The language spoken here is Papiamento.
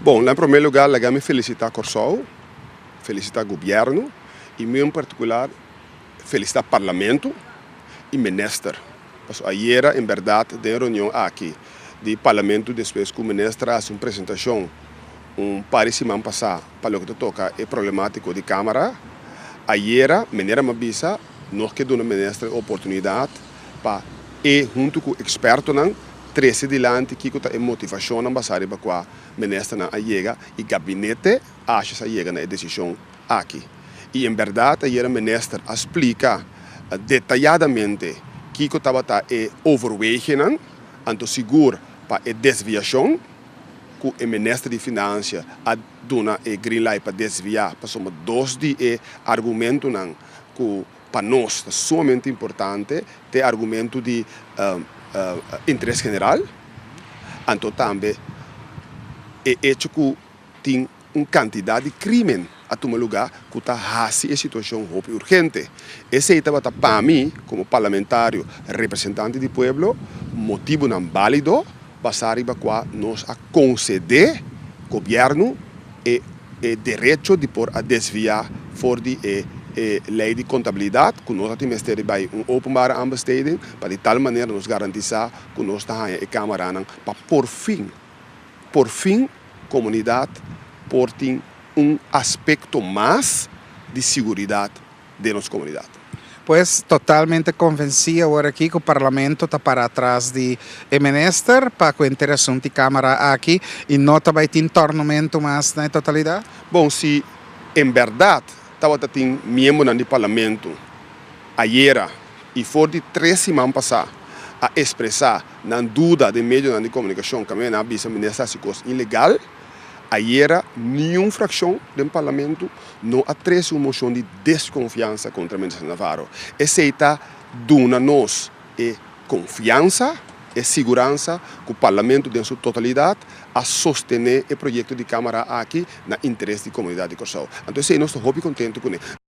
Bon, na promé lugá laga mi felisitá Kòrsou, felisitá gobièrnu i mi en partikular felisitá Parlamento i Minister. Pasobra ayera en bèrdat den e reunion aki di Parlamento despues ku Minister a hasi un presentashon un par di siman pasá pa loke ta toka e problemátiko di Kámara, ayera manera mi a bisa nos ke duna Minister e oportunidat pa e huntu ku ekspertonan trese dilanti kiko ta e motivashonnan basá riba kua ministernan a yega i gabinete asha sa yega na e desishon aki. I en bèrdat ayera minister a splika detayadamente kiko tabata e overwegennan, anto sigur pa e desviashon ku e minister di Finansia a duna e green light pa desviá pasobra dos di e argumentonan ku Pa nos ta sumamente importante t'e argumento di interes general, anto tambe e hecho ku tin un kantidat di krimen a tuma lugá ku ta hasi e situashon hopi urgente. Esei tabata pa mi komo parlamentario representante di pueblo motibunan bálido basá riba kua nos a konsedé gobièrnu e e derecho di por a desviá for di e e lei di kontabilidat ku nos a tin mester di bai un openbare aanbesteding pa di tal manera nos garantisá ku nos ta haña e kamaranan pa por fin por fin komunidat por tin un aspekto mas di siguridat den nos komunidat. Pues totalmente konvensí awor aki ku Parlamento ta para atras di e minister pa ku henter asuntu di Kámara aki i no ta bai tin tòrnumentu mas na e totalidat? Bon, si en bèrdat tabata tin miembronan di Parlamento ayera i for di tres siman pasá a espresá nan duda den medionan di komunikashon kaminda nan a bisa minister a hasi kos ilegal, Ayera niun frakshon den parlamento no a trese un moshon di deskonfiansa kontra Minister Navarro. Esei ta duna nos e konfiansa, e siguransa ku parlamento den su totalidat a sostené e proyekto di Kámara aki na interes di komunidat di Kòrsou. Anto esei nos ta hopi kontentu kuné.